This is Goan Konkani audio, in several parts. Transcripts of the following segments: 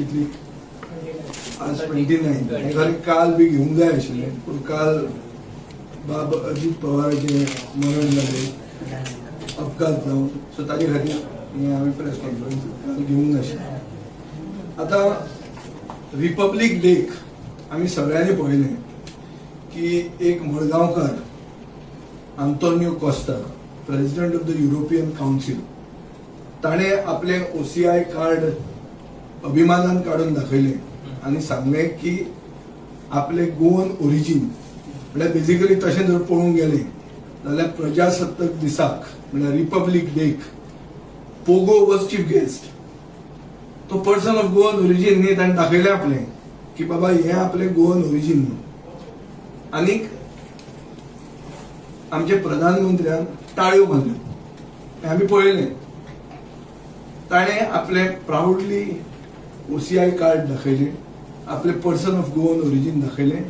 कितली आज? 29. खरें काल बी घेवंक जाय आशिल्लें, पूण काल बाब अजीत पवाराचें मरण जालें अपघात जावन, सो ताजे खातीर हें हांवें प्रेस कॉन्फरन्स काल घेवंक नाशिल्लें. आतां रिपब्लीक डेक आमी सगळ्यांनी पळयलें की एक मडगांवकार Antonio Costa, President of the European Council, ताणें आपलें ओसीआय कार्ड अभिमानान काडून दाखयलें आनी सांगलें की आपले गोवन ओरिजीन. म्हळ्यार बेजिकली तशें जर पळोवंक गेलें जाल्यार प्रजासत्ताक दिसाक, म्हळ्यार रिपब्लीक डेक, पोगो वॉज चीफ गेस्ट. तो पर्सन ऑफ गोवन ओरिजीन न्ही? ताणें दाखयलें आपलें की बाबा, हें आपलें गोवन ओरिजीन म्हणून. आनीक आमचे प्रधानमंत्र्यान टाळयो मारल्यो, हें आमी पळयलें. ताणें आपलें प्रावडली ओसीआय कार्ड दाखयलें, आपलें पर्सन ऑफ गोवन ओरिजीन दाखयलें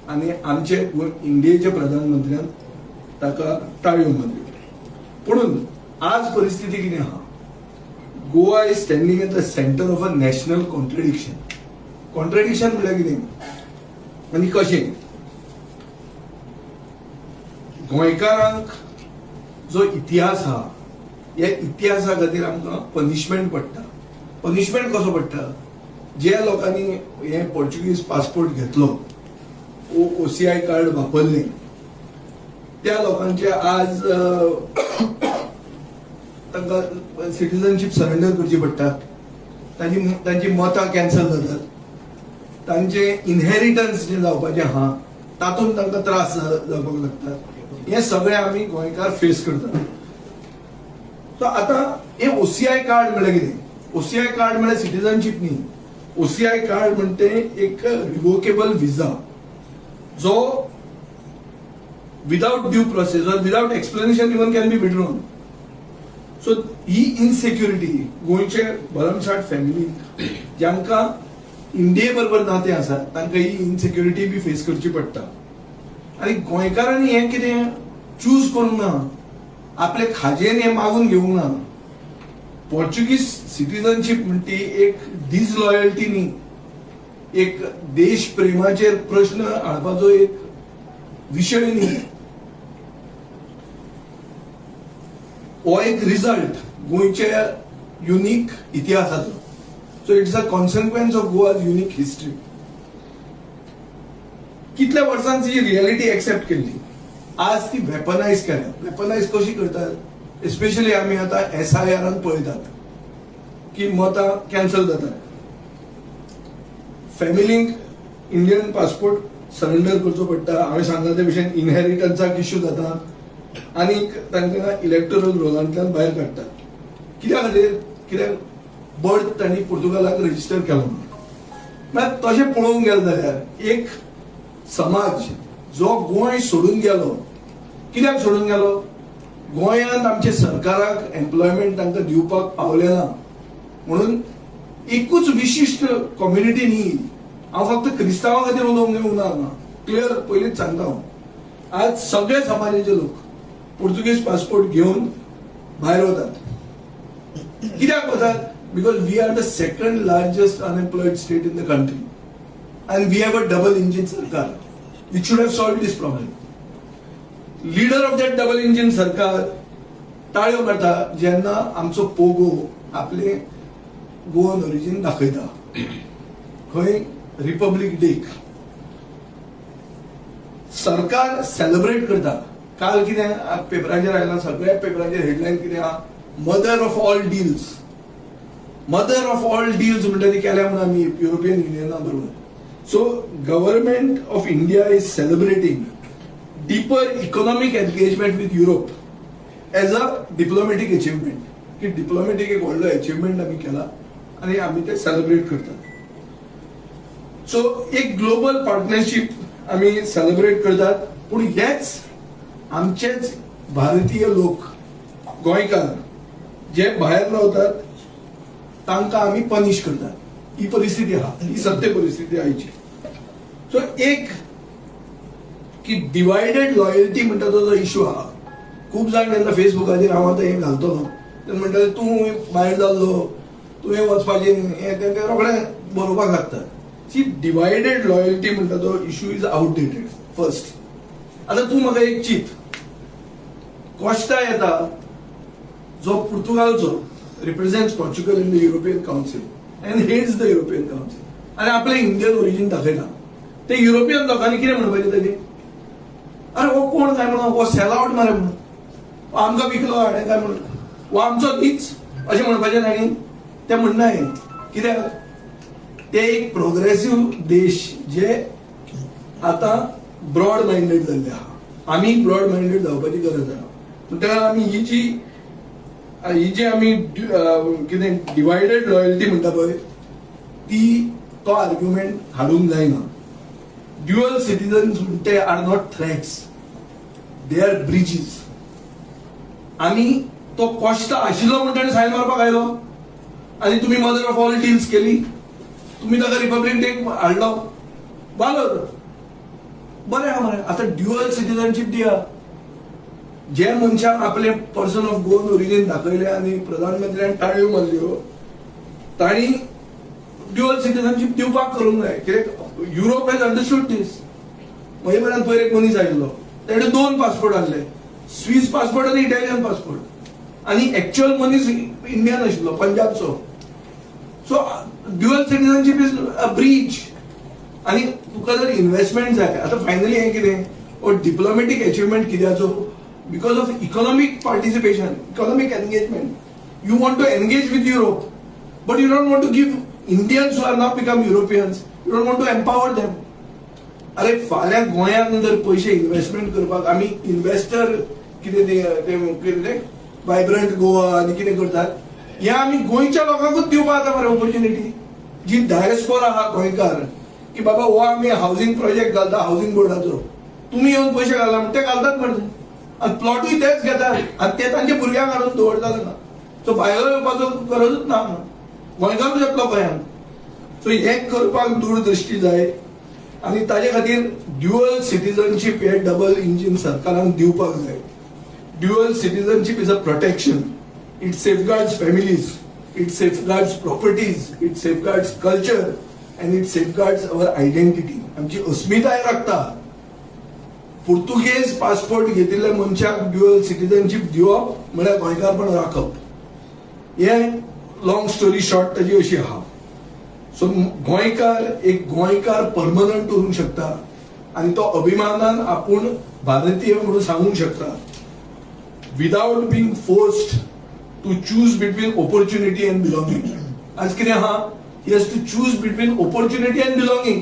आनी आमचे इंडियेच्या प्रधानमंत्र्यान ताका टाळयो मारल्यो. पुणून आज परिस्थिती कितें आहा? Goa is standing at the center of a national contradiction. Contradiction म्हणल्यार कितें आनी कशें? गोंयकारांक जो इतिहास आहा, ह्या इतिहासा खातीर आमकां पनिशमेंट पडटा. पनिशमेंट कसो पडटा? ज्या लोकांनी हे पोर्चुगीज पासपोर्ट घेतलो, ओसीआय कार्ड वापरलें, त्या लोकांचे आज तांकां सिटीजनशीप सरेंडर करची पडटा, तांची मतां कॅन्सल जातात, तांचे इनहेरिटन्स जे जावपाचें आहा तातूंत तांकां त्रास जावपाक लागतात. हें सगळें आमी गोंयकार फेस करतात. सो आतां हें ओसीआय कार्ड म्हणल्यार कितें? ओसीआय कार्ड म्हणल्यार सिटीजनशीप न्ही. ओसीआय कार्ड म्हणटे एक रिवोकेबल विजा, जो without due process or without explanation even can be withdrawn. So he insecurity गोंयचे भरमसाठ फॅमिलीक, जांकां इंडिये बरोबर नातें आसा, तांकां ही इनसेक्युरिटी बी फेस करची पडटा. आनी गोंयकारांनी हें कितें चूज करूंक ना, आपले खाजेन हें मागून घेवंक ना. पोर्चुगीज सिटीजनशीप म्हणटी एक डिसलॉयल्टी न्ही, एक देश प्रेमाचेर प्रश्न हाडपाचो एक विशय न्ही. हो एक रिजल्ट गोंयच्या unique इतिहासाचो. So it's a consequence of Goa's unique history. कितल्या वर्सांची ही रियलिटी एक्सेप्ट केल्ली, आज ती वेपनायज केल्या. वेपनायज कशी करतात? एस्पेशली आमी आतां एसआयआरान पळयतात की मतां कॅन्सल जातात, फॅमिलींक इंडियन पासपोर्ट सरेंडर करचो पडटा, हांवें सांगला ते भशेन इनहेरिटन्साक इश्यू जाता आनी तांकां इलेक्टोरल रोलांतल्यान भायर काडटात. कित्या खातीर? कित्याक बर्थ तांणी पुर्तुगालाक रजिस्टर केलो म्हणून. म्हळ्यार तशें पळोवंक गेलें जाल्यार एक समाज जो गोंय सोडून गेलो, कित्याक सोडून गेलो? गोंयांत आमच्या सरकाराक एम्प्लॉयमेंट तांकां दिवपाक पावलें ना म्हणून. एकूच विशिश्ट कम्युनिटी न्ही. हांव फक्त क्रिस्तांवा खातीर उलोवंक येवंक ना हांगा, क्लियर पयलींच सांगता हांव. आज सगळे समाजाचे लोक पुर्तुगीज पासपोर्ट घेवन भायर वतात. कित्याक वतात? Because we are the second largest unemployed state in the country and we have a double engine सरकार which should have solved this problem. Leader of that double engine सरकार टाळयो मारता जेन्ना आमचो पोगो आपले गोवन ओरिजीन दाखयता. खंय? रिपब्लीक डेक सरकार सेलिब्रेट करता. काल कितें पेपराचेर आयलां? सगळ्या पेपराचेर हेडलायन कितें आहा? Mother of all deals. Mother of all deals म्हणटा ती केल्या म्हणून आमी युरोपियन युनियना बरोबर. So Government of India is celebrating deeper economic engagement with Europe as a diplomatic achievement, की डिप्लोमॅटीक एक व्हडलो अचिव्हमेंट आमी केला आनी आमी ते सेलिब्रेट करतात. सो एक ग्लोबल पार्टनरशीप आमी सेलिब्रेट करतात, पूण हेच आमचेच भारतीय लोक, गोंयकार जे भायर रावतात, तांकां आमी पनिश करतात. ही परिस्थिती आहा, ही सत्य परिस्थिती आयची. सो एक की डिवायडेड लॉयल्टी म्हणटा तो जो इशू आहा, खूब जाण जेन्ना फेसबुकाचेर हांव आतां हें घालतलो तेन्ना म्हणटाले, तूं भायर जाल्लो. तुवें वचपाचें हें तें, ते रोखडे बरोवपाक लागतात. सी, डिवायडेड लॉयल्टी म्हणटा तो इशू is outdated first. आतां तूं म्हाका एक चीत, कॉश्ता येता जो पुर्तुगालचो, represents Portugal in the European Council and heads the European Council, आनी आपलें इंडियन ओरिजीन दाखयता. ते युरोपियन लोकांनी कितें म्हणपाचें ताजें? अरे, हो कोण काय म्हणून, हो सेल आवट मरे म्हणून, हो आमकां विकलो हाणें काय म्हणून, हो आमचो न्हीच अशें म्हणपाचें तांणी? ते म्हणना. कित्याक? ते एक प्रोग्रेसिव्ह देश जे आतां ब्रॉड मायंडेड जाल्ले आहा. आमी ब्रॉड मायंडेड जावपाची गरज आहा. म्हणटकच आमी ही जी आमी कितें डिवायडेड लॉयल्टी म्हणटा पळय, ती तो आर्ग्युमेंट हाडूंक जायना. ड्युअल सिटीजन्स म्हणटे are not threats, they are bridges. आमी तो कॉश्ता आशिल्लो म्हणून ताणें सायन मारपाक आयलो आनी तुमी मदर ऑफ ऑल डील्स केली. तुमी ताका रिपब्लीक डेक हाडलो. वालोर बरें आहा मरे. आतां ड्युअल सिटीजनशीप दिया. जे मनशाक आपले पर्सन ऑफ गोवन ओरिजीन दाखयले आनी प्रधानमंत्र्यान टाळयो मारल्यो, तांणी ड्युअल सिटीजनशीप दिवपाक करूंक जाय. कित्याक Europe has understood this. म्हजे पर्यंत पयर एक मनीस आयिल्लो, तेणे दोन पासपोर्ट हाडले, स्वीस पासपोर्ट आनी इटालियन पासपोर्ट, आनी एक्च्युअल मनीस इंडियन आशिल्लो, पंजाबचो. So dual citizenship is a bridge. आनी तुका जर इन्व्हेस्टमेंट जाय, आतां फायनली हें कितें, हो diplomatic achievement कित्याचो? Because of economic participation, economic engagement. You want to engage with Europe, but you don't want to give Indians who are now become Europeans, you don't want to empower them. अरे, फाल्यां गोंयांत जर पयशे इन्व्हेस्टमेंट करपाक आमी इन्व्हेस्टर कितें ते कितें ते वायब्रंट गोवा आनी कितें करतात, हे आमी गोंयच्या लोकांकूच दिवपाक जाता मरे ऑपॉर्च्युनिटी. जी डायस्पोरा आहा गोंयकार, की बाबा हो आमी हावसिंग प्रोजेक्ट घालता हावसिंग बोर्डाचो, तुमी येवन पयशे घाला म्हण ते घालतात मरे. आनी प्लॉटूय तेच घेतात आनी ते तांच्या भुरग्यांक हाडून दवरतात ना. सो भायलो येवपाचो गरजूच ना, गोंयकारूच येतलो गोंयांत. सो हें करपाक दूरदृश्टी जाय आनी ताजे खातीर ड्युअल सिटीजनशीप हे डबल इंजीन सरकारान दिवपाक जाय. Dual citizenship is a protection. It safeguards families, it safeguards properties, it safeguards culture and it safeguards our identity. आमची अस्मिताय राखता. पुर्तुगेज पासपोर्ट घेतिल्ल्या मनशाक ड्युअल सिटीजनशीप दिवप म्हळ्यार गोंयकारपण राखप. हे लॉंग स्टोरी शॉर्ट ताजी अशी आहा. सो गोंयकार एक गोंयकार परमनंट उरूंक शकता आनी तो अभिमानान आपूण भारतीय म्हणून सांगूंक शकता without being forced to choose between opportunity and belonging. आज कितें आहा, he has to choose between opportunity and belonging.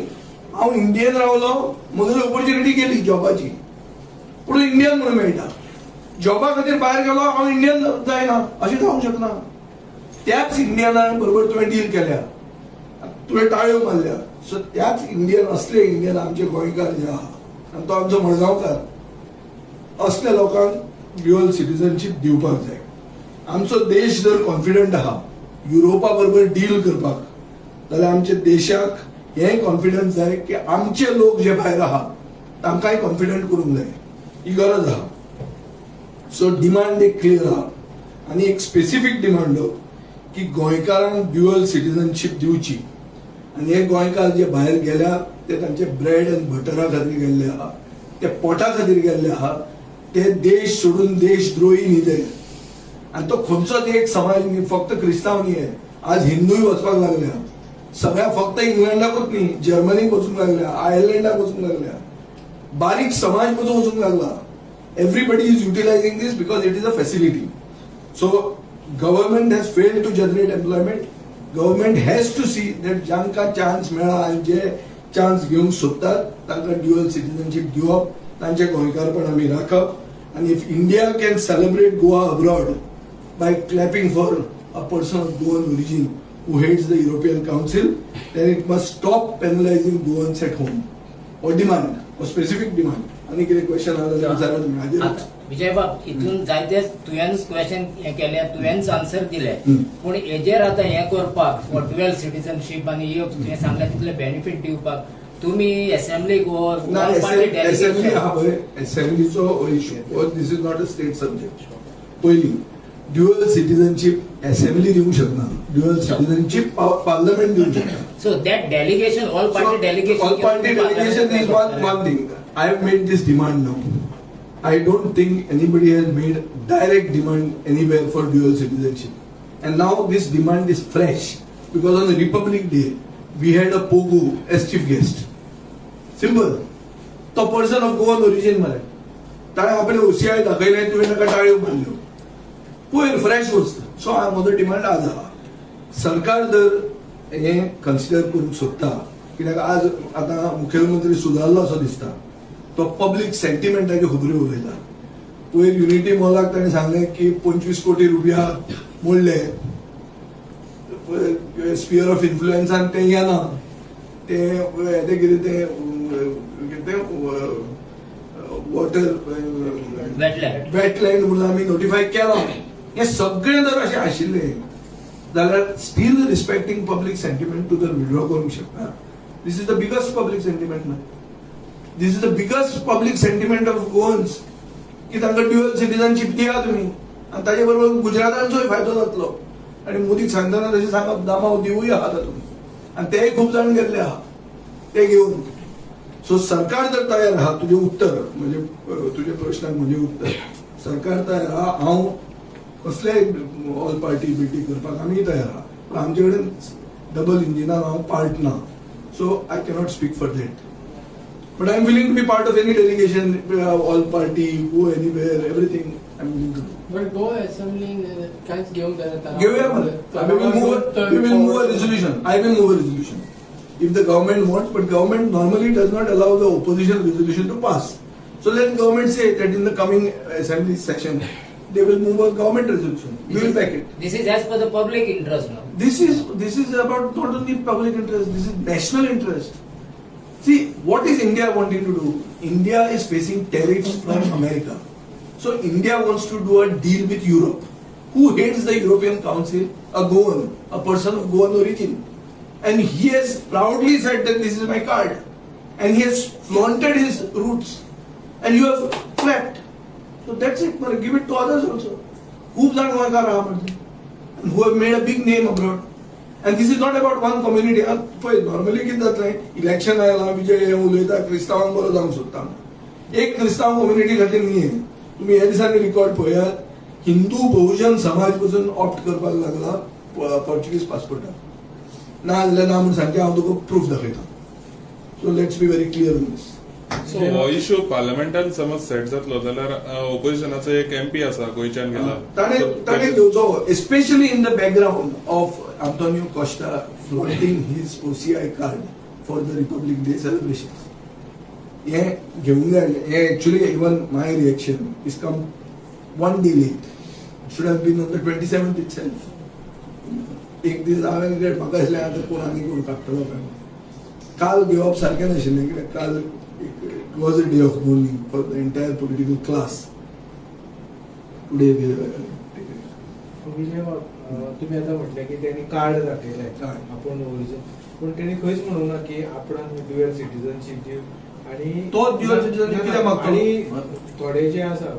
हांव इंडियन रावलो, म्हगेली ऑपॉर्च्युनिटी गेली जॉबाची, पूण इंडियन म्हणून मेळटा. जॉबा खातीर भायर गेलो, हांव इंडियन जायना अशें जावंक शकना. त्याच इंडियना बरोबर तुवें डील केल्या, तुवें टाळयो मारल्या. सो त्याच इंडियन, असले इंडियन आमचे गोंयकार जे आहा आनी तो आमचो मडगांवकार, असल्या लोकांक ड्युअल सिटीजनशीप दिवपाक जाय. आमचो देश जर कॉन्फिडंट आहा युरोपा बरोबर डील करपाक, जाल्यार आमच्या देशाक हें कॉन्फिडन्स जाय की आमचे लोक जे भायर आहा तांकांय कॉन्फिडंट करूंक जाय. ही गरज आहा. सो डिमांड एक क्लियर आहा आनी एक स्पेसिफीक डिमांड की गोंयकारांक ड्युअल सिटीजनशीप दिवची आनी हे गोंयकार जे भायर गेल्या ते तांचे ब्रेड अँड बटरा खातीर गेल्ले आहा, ते पोटा खातीर गेल्ले आहा. ते देश सोडून देशद्रोही न्ही ते. आनी तो खंयचोच एक समाज न्ही, फक्त क्रिस्तांव न्ही, आज हिंदूय वचपाक लागल्या सगळ्या. फक्त इंग्लंडाकूच न्ही, जर्मनीक वचूंक लागल्या, आयर्लंडाक वचूंक लागल्या, बारीक समाज पसून वचूंक लागला. Everybody is utilizing this because it is a facility. So government has failed to generate employment. Government has to see that जांकां चान्स मेळ्ळा आनी जे चान्स घेवंक सोदतात तांकां ड्युअल सिटीजनशीप दिवप, तांचें गोंयकारपण आमी राखप. आनी if India can celebrate Goa abroad by clapping for a person of Goan origin who heads the European Council, then it must stop penalizing Goans at home. Or demand, or specific demand. आनी कितें क्वेश्चन आहा जाल्यार विचारा तुमी हाजेरूच. आतां विजयबाब, हितून जायते तुवेंच क्वेश्चन हें केलें, तुवेंच आन्सर दिले, पूण हेजेर आतां हें करपाक फॉर ड्युअल सिटीजनशीप आनी ह्यो तुवें सांगलें तितले बेनिफीट दिवपाक तुमी एसेंब्लीक ना, असेंब्ली आहा पळय, असेंब्लीचो issue, this is not a state subject. पयली ड्युअल सिटीजनशीप असेंब्ली दिवंक शकना, ड्युअल सिटीजनशीप पार्लमेंट दिवंक शकता. So that delegation, all party delegation. All party delegation is one thing. I have made this demand now. I don't think anybody has made direct demand anywhere for dual citizenship. And now this demand is fresh because on the Republic Day we had a Pogo as chief guest. Simple. तो पर्सन ऑफ गोवन ओरिजिन मरे, ताणें आपले ओसीआय दाखयलें, तुवें ताका टाळयो मारल्यो. पयर फ्रेश वस्त. सो म्हजो डिमांड आज आहा, सरकार जर हें कन्सिडर करूंक सोदता, कित्याक आज आतां मुखेलमंत्री सुदारलो असो दिसता, तो पब्लीक सेंटिमेंटाच्यो खबऱ्यो उलयता. पयर युनिटी मॉलाक ताणें सांगलें की 25 कोटी रुपया मोडले, स्पियर ऑफ इन्फ्लुएन्सान तें येना, ते हें कितें तें कितें वॉटर वेटलँड. वेटलँड म्हणून आमी नोटिफाय केला. हें सगळें जर अशें आशिल्लें जाल्यार स्टील रिस्पेक्टींग पब्लीक सेंटिमेंट तूं जर विड्रॉ करूंक शकता. This is the biggest public sentiment ना, this is the biggest public sentiment of Goans की तांकां ड्युअल सिटीजनशीप दिया तुमी आनी ताजे बरोबर गुजरातांचोय फायदो जातलो. आनी मोदीक सांगतना तशें सांगप, दामाव दिवूय आहा तुमी आनी तेय खूब जाण गेल्ले आहा ते घेवन. सो सरकार जर तयार आहा, तुजें उत्तर म्हणजे तुज्या प्रश्नाक म्हजें उत्तर, सरकार तयार आहा. हांव कसलेय ऑल पार्टी मिटींग करपाक आमी तयार आहा, पूण आमचे कडेन डबल इंजिनान हांव पार्ट ना, so I cannot speak for that. But I am willing to be part of any delegation, all party, go anywhere, everything I am willing to do. But Goa असेंब्लीन कांयच घेवंक जायना. घेऊया मरे. We will move a resolution. I will move a resolution if the government wants, but government normally does not allow the opposition resolution to pass. So let government say that in the coming assembly session they will move a government resolution. We will back it. This is as per the public interest now. This is about not only public interest, this is national interest. See, what is India wanting to do? India is facing tariffs from America. So India wants to do a deal with Europe. Who heads the European Council? A Goan, a person of Goan origin. And he has proudly said that this is my card. And he has flaunted his roots. And you have clapped. So that's it. But give it to others also. खूप जाण गोंयकार आहा म्हणजे who have made a big name abroad. And this is not about one community. पळय, नॉर्मली कितें जातलें, इलेक्शन आयलां, विजय हे उलयता, क्रिस्तांवांक बरो जावंक सोदता. एक क्रिस्तांव कम्युनिटी खातीर न्ही हें. तुमी ह्या दिसांनी रिकॉर्ड पळयात, हिंदू बहुजन समाज पसून ऑप्ट करपाक लागला पोर्चुगीज पासपोर्टाक. ना जाल्यार ना म्हूण सांगचे, हांव तुका प्रूफ दाखयता. So let's be very clear on this. So हो इशू पार्लमेंटान समज सेट जातलो जाल्यार ओपोजिशनाचो एक एमपी आसा, गोंयच्यान गेला. ताणें घेवचो, especially in the background of Antonio Costa flaunting his OCI card for the Republic Day celebration. हें घेवंक जाय. हें actually even my reaction is come one day late, should have been on the 27th itself. एक दीस हांवें म्हाका दिसलें आतां कोण आनी कोण काडटलो काय. काल घेवप सारकें नाशिल्लें, कित्याक काल it was a day of mourning for the entire political class. Today Vijay बाब, तुम्ही आता म्हटले की त्यांनी कार्ड दाखयलें आपूण ओरिजिन, पूण तेणी खंयच म्हणूंक ना की आपणाक ड्युअल सिटीजनशीप दिव आणि तो dual citizenship कित्याक मागतो? आणि थोडे जे आसा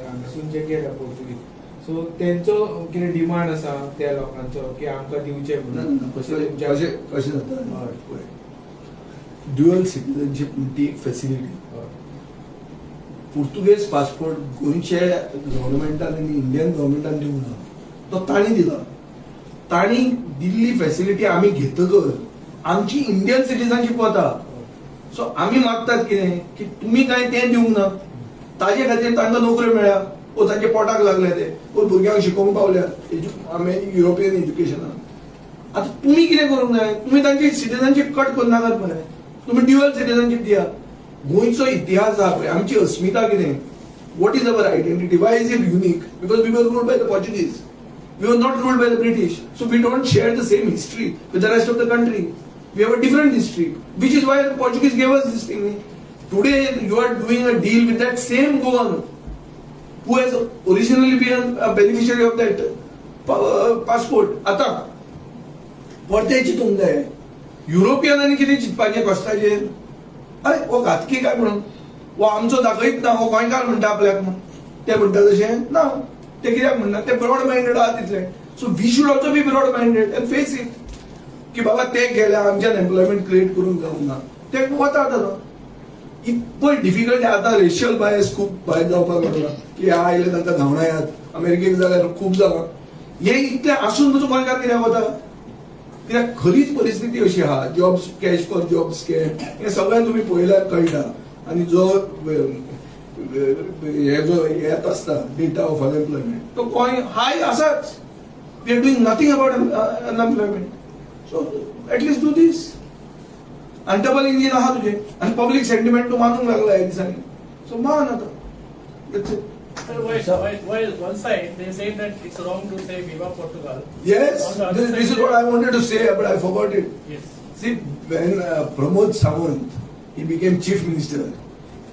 हांगासून जे गेले पोर्तुगीज, सो तेंचो कितें डिमांड आसा त्या लोकांचो की आमकां दिवचे म्हणून? कशें कशें कशें जाता, ड्युअल सिटीजनशीप म्हणटी एक फॅसिलिटी. पुर्तुगेज पासपोर्ट गोंयचे गव्हर्मेंटान आनी इंडियन गव्हर्मेंटान दिवंक ना, तो तांणी दिला. तांणी दिल्ली फॅसिलिटी आमी घेतकर आमची इंडियन सिटीजनशीप वता. सो आमी मागतात कितें की तुमी कांय तें दिवंक ना, ताजे खातीर तांकां नोकऱ्यो मेळ्ळ्या ओ तांच्या पोटाक लागले ते ओ भुरग्यांक शिकोवंक पावल्या आमी युरोपियन एज्युकेशनान. आतां तुमी कितें करूंक जाय? तुमी तांची सिटीजनशीप कट करनाकात मरे, तुमी ड्युअल सिटीजनशीप दिया. गोंयचो इतिहास आहा पळय, आमची अस्मिता कितें, what is our identity, why is it unique? Because we were ruled by the Portuguese, we were not ruled by the British, so we don't share the same history with the rest of the country. We have a different history, which is why the Portuguese gave us this thing. Today you are doing a deal with that same Goan who has originally been a beneficiary of that passport. आता परतें चिंतूंक जाय, युरोपियनांनी कितें चिंतपाचें कोस्ताचेर? अरे, हो घातकी काय म्हणून, हो आमचो दाखयत ना, हो गोंयकार म्हणटा आपल्याक म्हूण. ते म्हणटा तशें ना. ते कित्याक म्हणना? ते ब्रॉड मायंडेड आहा तितले. So we should also be broad minded and face it की बाबा ते गेले, आमच्यान एम्प्लॉयमेंट क्रिएट करूंक जावंक ना, ते वतात. आतां इतको डिफिकल्ट. आतां रेशियल बायस खूब भायर जावपाक लागला की हे आयले तांकां धांवडायात. अमेरिकेक जाल्यार खूब जालां हे. इतलें आसून तुजो गोंयकार कित्याक वता? कित्याक खरीच परिस्थिती अशी आहा. Jobs, cash for job scam, हे सगळें तुमी पळयल्यार कळटा. आनी जो हे जो येत आसता डेटा ऑफ अनएम्प्लॉयमेंट, तो गोंय हाय आसाच. We are doing nothing about unemployment, so at least do this. आनी डबल इंजीन आहा तुजें आनी पब्लीक सेंटिमेंट तूं मानूंक लागला ह्या दिसांनी, सो मान आतां. That's it. Sir, why is one side they say that it's wrong to say Viva Portugal? Yes, On the other this, side, this is what I wanted to say, but I forgot it. Yes. See, when Pramod Sawant, he became chief minister,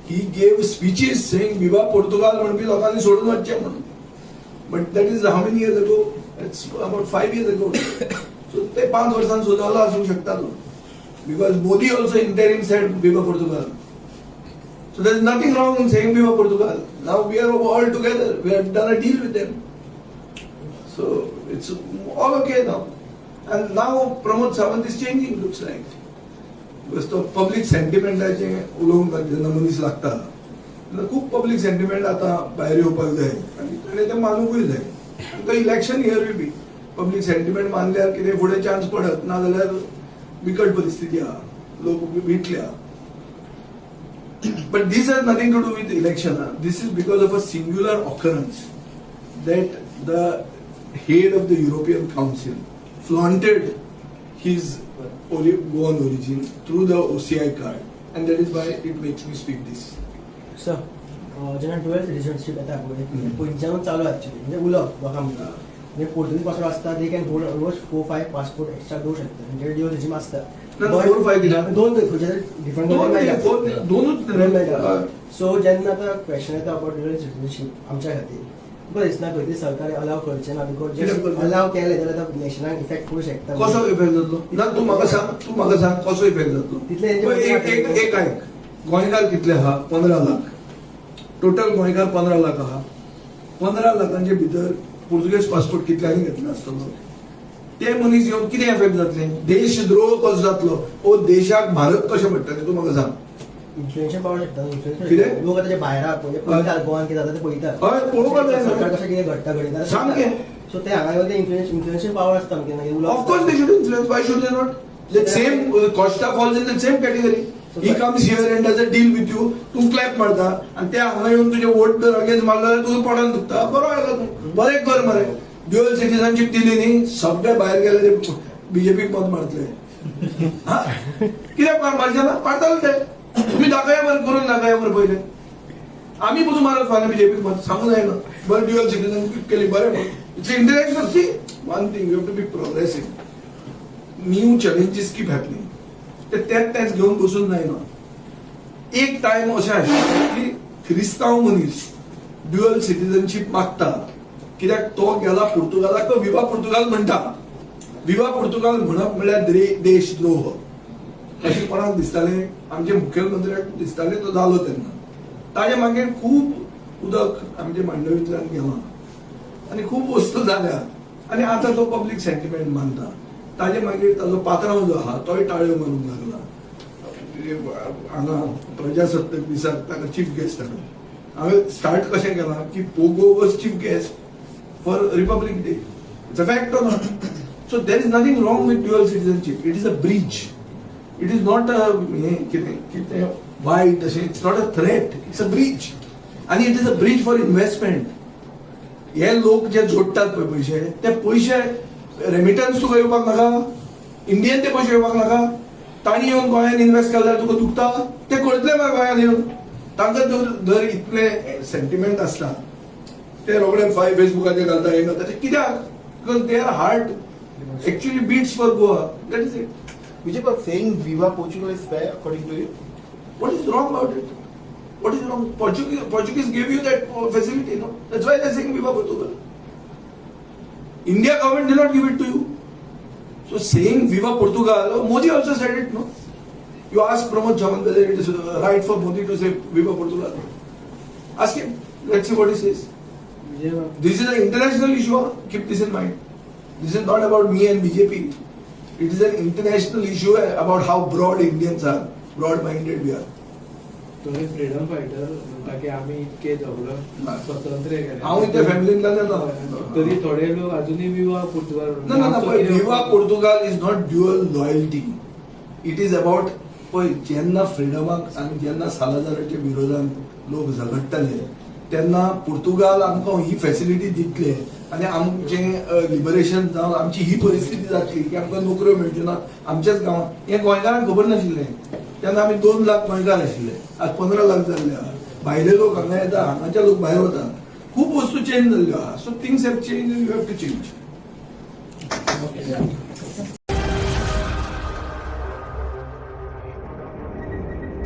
he gave speeches saying Viva Portugal म्हणपी लोकांनी सोडून वचचें म्हणून. But that is how many years ago? It's about 5 years ago. So ते 5 वर्सां सुदारला आसूंक शकता तो. Because Modi also interim said Viva Portugal. So there is nothing wrong in saying Viva Portugal. Now we are all together. We have done a deal with them. So it's all okay now. And now Pramod Sawant is changing, looks like. Because तो पब्लीक सेंटिमेंटाचे उलोवंक जेन्ना मनीस लागता तेन्ना खूब पब्लीक सेंटिमेंट आतां भायर येवपाक जाय आनी ताणें तें मानुकूय जाय. तो election year will be public sentiment मानल्यार कितें फुडें चान्स पडत, ना जाल्यार बिकट परिस्थिती आहा, लोक विटल्या. But this has nothing to do with election. Huh? This is because of a singular occurrence that the head of the European Council flaunted his Goan origin through the OCI card, and that is why it makes me speak this. Sir, जेन्ना डुअल सिटीजनशीप येता पळय, पयलींच्यानूच चालू एक्चुअली, म्हणजे उलोवप लोकां मदीं, म्हणजे पोर्तुगीज पासपोर्ट आसता, they can hold almost four five passport extra दवरूं शकता, म्हणजे ड्युअल रिजीम आसता. ना, four, five कित्याक? दोन खंयचे डिफरंट. दोन नाही, four नाही, दोनूच. दोन मेळटा. सो जेन्ना आतां क्वेश्चन येता अबाउट ड्युअल सिटीजनशीप आमच्या खातीर, तुका दिसना खंय तरी सरकार अलाव करचें ना? Because कित्याक करचें? अलाव केलें जाल्यार आतां नेशनाक इफेक्ट करूं शकता. कसो इफेक्ट जातलो? ना, तूं म्हाका सांग, तूं म्हाका सांग, कसो इफेक्ट जातलो? तितले. पळय, एक एक एक आयक, गोंयकार कितले आहा? 15 लाख टोटल गोंयकार, 15 लाख आहा. 15 लाखांचे भितर पुर्तुगेज पासपोर्ट कितल्यांनी घेतला आसतलो? ते मनीस येवन कितें एफेक्ट जातले? देशद्रोह कसो जातलो? ओ देशाक भारत कशें पडटलें? तूं म्हाका सांग. इन्फ्लुएन्शन पावूंक शकता. कितें? इन्फ्लुएन्स लोक आतां जे भायर आहा म्हणजे पळयतात, गोवान कितें जाता ते पळयतात. हय, पळोवपाक जाय न्हू. सरकार कशें कितें घडटा घडयता. सामकें. सो ते हांगा येवन ते इन्फ्लुएन्शियल पावर आसता आमगे. Of course they should influence. Why should they not? The same Costa falls in the same category. He comes here and does a deal with you. तूं क्लॅप मारता आणि ते हांगा येवन तुजे वोट जर अगेन्स्ट मारलो जाल्यार तुजो पोटान दुखता. बरो आयलो तूं, बरें कर मरे. ड्युअल सिटीजनशीप दिली न्ही, सगळे भायर गेले ते बीजेपीक मत मारतले. हा? कित्याक मारचे ना? मारताले ते. तुमी दाखया मरे, करून दाखया मरे पयले. आमी पसून मारत फाल्यां बीजेपीक मत, सांगू जायना. बरें, ड्युअल सिटीजनशीप केली, बरें. It's international. See, one thing, you have to be progressive. New challenges keep happening. ते तेच तेच घेवन बसून जायना. एक टायम अशें आशिल्लें की क्रिस्तांव मनीस ड्युअल सिटीजनशीप मागता कित्याक तो गेला पुर्तुगालाक, तो विवा पुर्तुगाल म्हणटा. विवा पुर्तुगाल म्हणप म्हणल्यार देशद्रोह अशें कोणाक दिसतालें? आमच्या मुखेलमंत्र्याक दिसतालें. तो जालो तेन्ना. ताजे मागीर खूब उदक आमच्या मांडवींतल्यान गेलां आनी खूब वस्तू जाल्या आनी आतां तो पब्लीक सेंटिमेंट मानता. ताजे मागीर ताजो पात्रांव जो आहा तोय टाळयो मारूंक लागला. हांगा प्रजासत्ताक दिसाक ताका चीफ गेस्ट हाडून हांवें स्टार्ट कशें केलां की Pogo was chief guest for Republic Day. It's a fact or not? So there is nothing wrong with dual citizenship. It is a bridge. It is not a हें कितें कितें वायट अशें. It's not a threat, it's a bridge. आनी it is a bridge for investment. हे लोक जे जोडटात पळय पयशे, ते पयशे रेमिटन्स तुका येवपाक नाका? इंडियन ते पयशे येवपाक नाका? तांणी येवन गोंयांत इन्व्हेस्ट केल्यार तुका दुखता? ते करतले मरे गोंयांत येवन. तांकां जर इतले सेंटिमेंट आसता, ते रोखडे फाय फेसबुकाचेर घालता, हे घालता, ते कित्याक? Because their heart actually beats for Goa. That is it. Vijay, but saying Viva Portugal is fair according to you? What is wrong about it? What is wrong? Portuguese gave you that facility, no? That's why they're saying Viva Portugal. India government did not give it to you. So saying Viva Portugal, oh, Modi also said it, no? You ask Pramod Sawant whether it is right for Modi to say Viva Portugal. Ask him. Let's see what he says. Vijay This is an international issue. Keep this in mind. This is not about me and BJP. It is an international issue about how broad Indians are, broad minded we are. तुम्ही फ्रीडम फायटर म्हणटा की आमी इतके झगडो ना. स्वतंत्र केले. हांव त्या फॅमिलींतल्यान येता. तरी थोडे लोक अजूनही विवा पुर्तुगाल. ना ना ना, पळय, Viva Portugal is not dual loyalty. It is about, पळय, जेन्ना फ्रिडमाक आनी जेन्ना सालाजाराच्या विरोधान लोक झगडटाले तेन्ना पुर्तुगाल आमकां ही फॅसिलिटी दितले आनी आमचें लिबरेशन जावन आमची ही परिस्थिती जातली की आमकां नोकऱ्यो मेळच्यो ना आमच्याच गांवांत, हें गोंयकारांक खबर नाशिल्लें. तेन्ना आमी 2 लाख गोंयकार आशिल्ले, आज 15 लाख जाल्ले आहा. भायले लोक हांगा येता, हांगाचे लोक भायर वता. खूब वस्तू चेंज जाल्ल्यो आहा. So things have change, you have to change. Okay.